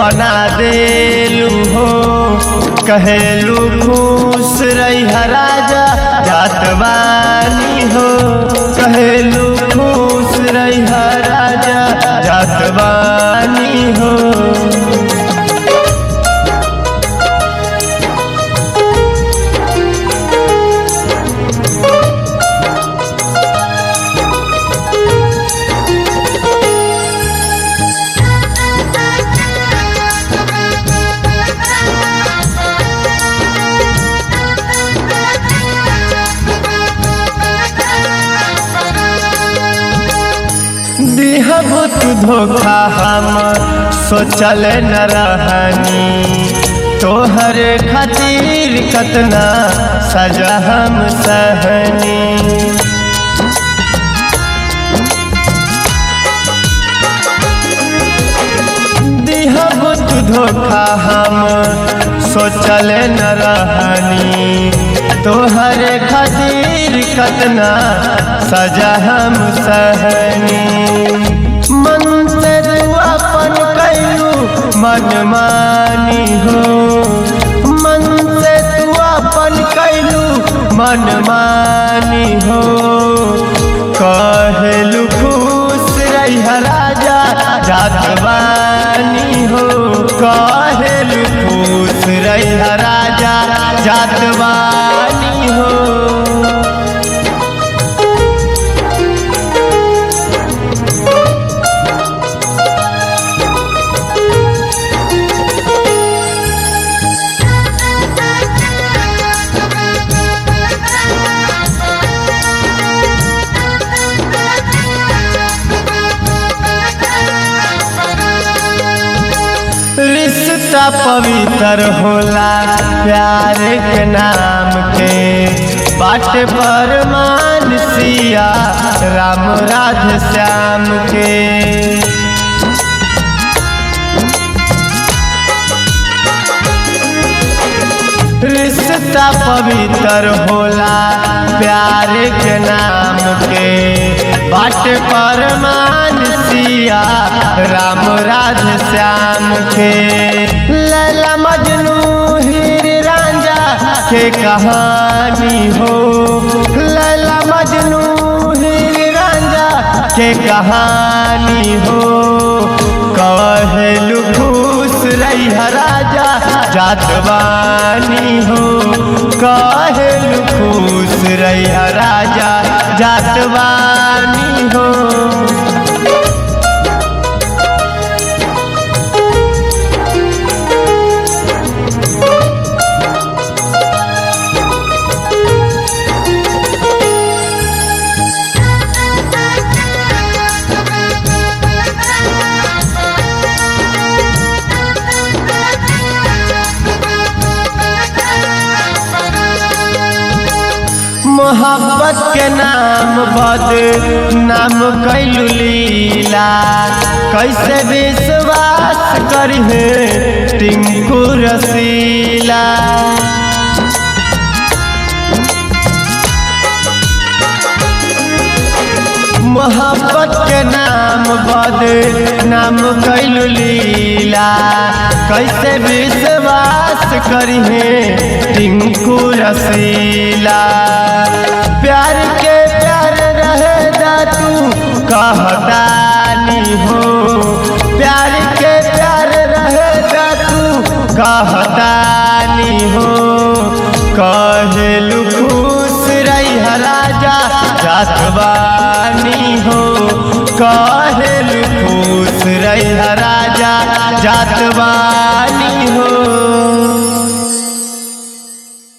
बना देलू हो। कहेलू खुश रही राजा जात बानी हो, कहेलू खुश रही राजा जात बानी हो। दिहब तू धोखा हम सोचल न रहनी, तोहर खातिर कतना सजा हम सहनी। दिहब तू धोखा हम सोचल न रहनी, तोहर खातिर कतना सजा हम सहनी। मन से तू अपन कैलू मनमानी हो, मन से तू अपन कैलू मनमानी हो। कहेलू खुश रही राजा जात बानी हो, कहेलू खुश रही राजा जात बानी हो। रिश्ता पवित्र होला प्यार के नाम के, बाट पर मान सिया राम राधे श्याम के। रिश्ता पवित्र होला प्यार के नाम के, बाट पर मान सिया राम राधे श्याम के। लैला मजनू हीर रांझा के कहानी हो, लैला मजनू हीर रांझा के कहानी हो। कहेलू खुश रही राजा जात बानी हो, कहेलू खुश रही राजा जात बानी हो। मोहब्बत के नाम बद नाम कैलू लीला, कैसे विश्वास करिहे टिंकू रसीला। मोहब्बत के नाम बद नाम कैलू लीला, कैसे विश्वास करिहे टिंकू रसीला। प्यार के प्यार रहे दा तू कहतानी हो, प्यार के प्यार रहे दा तू कहतानी हो। कहेलू खुश रही राजा जात बानी हो, कहेलू खुश रही राजा जात बानी हो।